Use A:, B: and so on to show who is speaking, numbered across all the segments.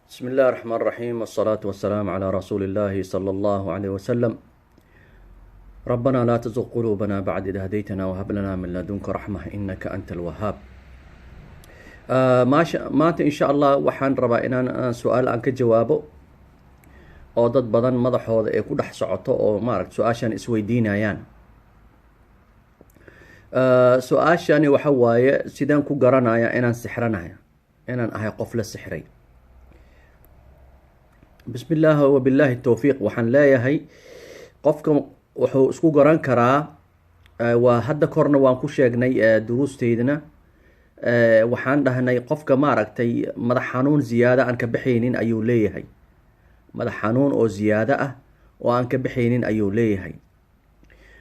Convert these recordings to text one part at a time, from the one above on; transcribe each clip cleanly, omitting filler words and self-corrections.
A: بسم الله الرحمن الرحيم، والصلاة والسلام على رسول الله صلى الله عليه وسلم. ربنا لا تزغ قلوبنا بعد إذ هديتنا وهب لنا من لدنك رحمة إنك أنت الوهاب. Maanta insha Allah waxaan rabaa inaan su-aal aan ka jawaabo oo dad badan madaxooda ay ku dhex socoto oo maaragta su-aashan isweydiinayaan. Su-aashani waxa waaye: sidaan ku garanaya inaan sixranahay, inaan ahay qof la sixray? Bismi illaah wabilaahi towfiiq. Waxaan leeyahay, qofka wuxuu isku garan karaa, waa hadda korna waan ku sheegnay duruusteydna, waxaan dhahnay qofka maaragtay madax xanuun ziyaado aan ka baxaynin ayuu leeyahay, madax xanuun oo ziyaado ah oo aan ka baxaynin ayuu leeyahay.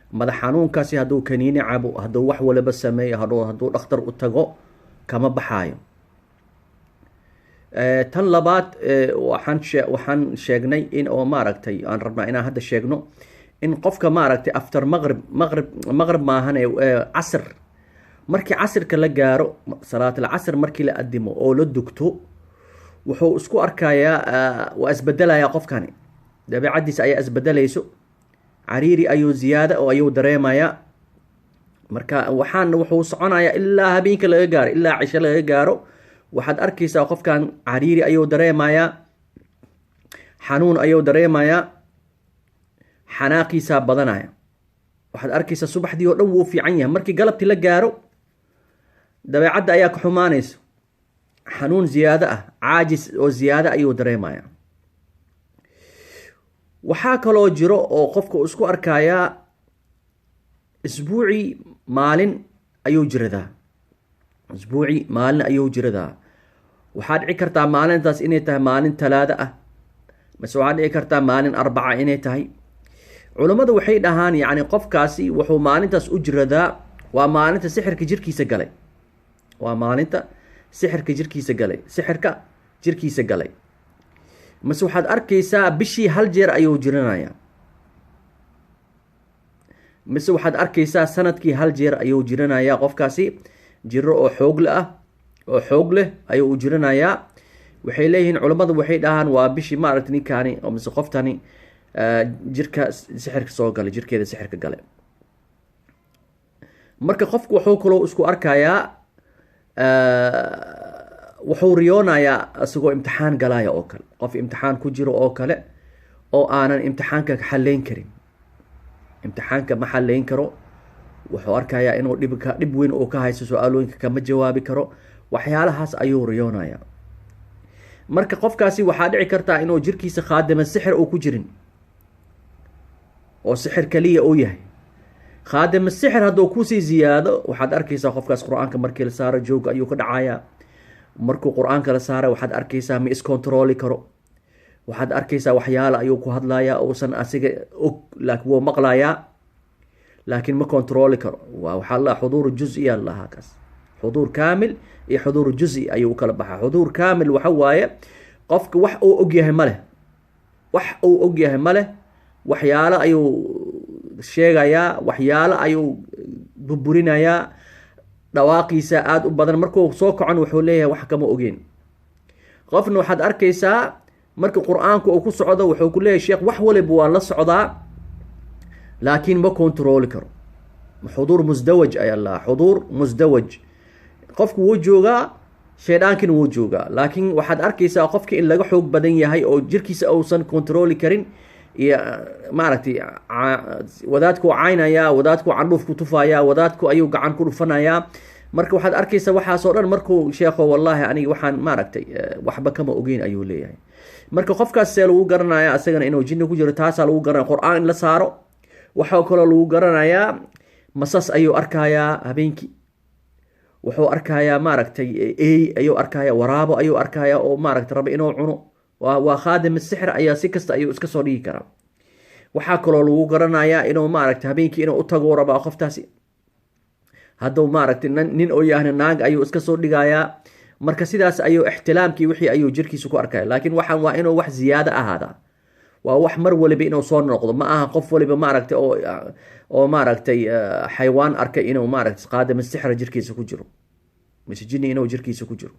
A: Madax xanuunkaasi hadduu kaniini cabo, hadduu wax waliba sameeyo, hadduu dhakhtar u tago, kama baxaayo. Tan labaad, waxaan sheegnay in oo maaragtay aan rabnaa inaan hadda sheegno in qofka maaragtay after maqrib, maqrib maahan, casr, markii casirka la gaaro, salaatul casr markii la adimo oo la dugto, wuxuu isku arkayaa waa isbedelayaa. Qofkani dabeecaddiisa ayaa isbedelayso, cariiri ayuu ziyaada oo ayuu dareemayaa. Marka waxaan wuxuu soconayaa ilaa habeenka laga gaaro, ilaa cisho laga gaaro. Waxaad arkaysaa qofkan cariiri ayuu dareemayaa, xanuun ayuu dareemayaa, xanaaqiisaa badanaya. Waxaad arkaysaa subaxdii oo dhan wuu fiican yahay, markii galabtii la gaaro dabeecadda ayaa ka xumaanaysa, xanuun ziyaado ah, caajis oo ziyaado ayuu dareemaya. Waxaa kaloo jiro oo qofka uu isku arkayaa, isbuucii maalin ayuu jiradaa, isbuucii maalin ayuu jiradaa. Waxaa dhici kartaa maalintaas inay tahay maalin Talaado ah, mase waxaa dhici kartaa maalin Arbaca inay tahay. Culammadu waxay dhahaan, yacni qofkaasi wuxuu maalintaas u jiradaa waa maalinta sixirka jirkiisa galay, waa maalinta sixirka jirkiisa galay, sixirka jirkiisa galay. Mase waxaad arkaysaa bishii hal jeer ayuu jiranayaa, mise waxaad arkaysaa sanadkii hal jeer ayuu jiranayaa. Qofkaasi jiro oo xoogle ah oo xoog leh ayuu u jiranayaa. Waxay leeyihiin culammadu, waxay dhahaan waa bishii maaragta ninkaani oo mise qoftani jirka sixirka soo galay, jirkeeda sixirka galay. Marka qofku wuxuu kaloo isku arkayaa, wuxuu riyoonayaa isagoo imtixaan galaya oo kale, qof imtixaan ku jiro oo kale oo aanan imtixaanka xaleyn karin, imtixaanka ma xaleyn karo. Wuxuu arkayaa inuu dhibka dhib weyn uu ka haysto, su-aalooyinka kama jawaabi karo, waxyaalahaas ayuu riyoonayaa. Marka qofkaasi waxaa dhici kartaa inuu jirkiisa khaadima sixir uu ku jirin oo sixir kaliya uu yahay. Khaadima sixir hadduu kusii ziyaado, waxaad arkaysaa qofkaas Qur-aanka markii la saaro jooga ayuu ka dhacayaa. Markuu Qur-aanka la saara, waxaad arkaysaa ma iscontroli karo. Waxaad arkaysaa waxyaala ayuu ku hadlayaa uusan asiga og, laakiin wuu maqlayaa, laakiin ma controli karo. Waa waxaa la xuduur juziya lahaa kaas. Xuduur kaamil iyo xuduur juzi ayuu u kala baxaa. Xuduur kaamil waxa waaye qofka wax uu ogyahay ma leh, wax uu ogyahay ma leh, waxyaalo ayuu sheegayaa, waxyaalo ayuu burburinayaa, dhawaaqiisa aada u badan. Markuu soo kacon wuxuu leeyahay wax kama ogeyn. Qofna waxaad arkaysaa marka Qur-aanku uu ku socdo, wuxuu ku leeyahay: "Sheekh, wax waliba waan la socdaa, laakiin ma controli karo." Xuduur musdawaj ayaa lahaa, xuduur musdawaj. Qofku wuu joogaa, shaydaankina wuu joogaa, laakiin waxaad arkaysaa qofka in laga xoog badan yahay oo jirkiisa uusan controli karin. Iyo maaragtay wadaadku caynayaa, wadaadku candhuuf ku tufayaa, wadaadku ayuu gacan ku dhufanayaa. Marka waxaad arkaysaa waxaasoo dhan markuu: "Sheekho, wallaahi aniga waxaan maaragtay waxba kama ogeyn," ayuu leeyahay. Marka qofkaas see lagu garanaya isagana inuu jinni ku jiro? Taasaa lagu garanaya, Qur-aan in la saaro. Waxaa kaloo lagu garanayaa masas ayuu arkayaa habeenkii, wuxuu arkayaa maaragtay ey ayuu arkaya, waraabo ayuu arkaya oo maaragtay raba inuu cuno. Waa khaadim sixir ayaa si kasta ayuu iska soo dhigi karaa. Waxaa kaloo lagu garanayaa inuu maaragtay habeenkii inuu u tago rabaa qoftaasi. Hadduu maaragtay nin oo yahna, naag ayuu iska soo dhigayaa. Marka sidaas ayuu ixtilaamkii wixii ayuu jirkiisa ku arkaya. Laakiin waxaan waa inuu wax ziyaado ahaadaa, waa wax mar waliba inuu soo noqdo. Ma aha qof waliba maaragtay oo maaragtay xaywaan arkay inuu maaragtay qaadima sixra jirkiisa ku jiro mise jinni inuu jirkiisa ku jiro.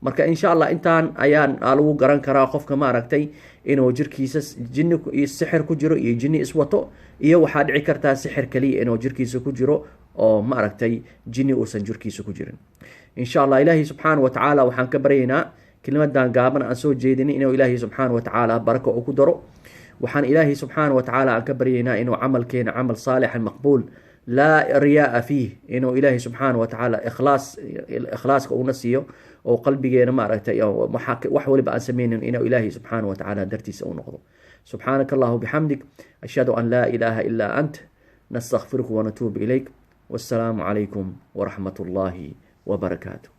A: Marka insha Allah intaan ayaan lagu garan karaa qofka, maaragtay, inuu jirkiisa jinni iyo sixir ku jiro iyo jinni iswato, iyo waxaa dhici kartaa sixir kaliya inuu jirkiisa ku jiro oo, maaragtay, jinni uusan jirkiisa ku jirin. Insha Allah Ilaahay subxaana wa tacaala waxaan ka baryaynaa kelimadan gaaban aan soo jeedinin inuu Ilaahay subxaana wa tacaala barako uu ku daro. Waxaan Ilaahay subxaana wa tacaala aan ka baryaynaa inuu camalkeena camal saalixan maqbuul laa riyaaa fiih, inuu Ilaahay subxaana wa tacaala ikhlaaska uuna siiyo oo qalbigeena, maaragtay, wax waliba aan sameynin inuu Ilaahay subxaana wa tacaala dartiisa u noqdo. Subxaanaka Allahu bixamdik, ashhadu an laa ilaaha ilaa ant, nastakfiruka wanatuubu ilayk. Wassalaamu calaykum waraxmat ullaahi wabarakaatu.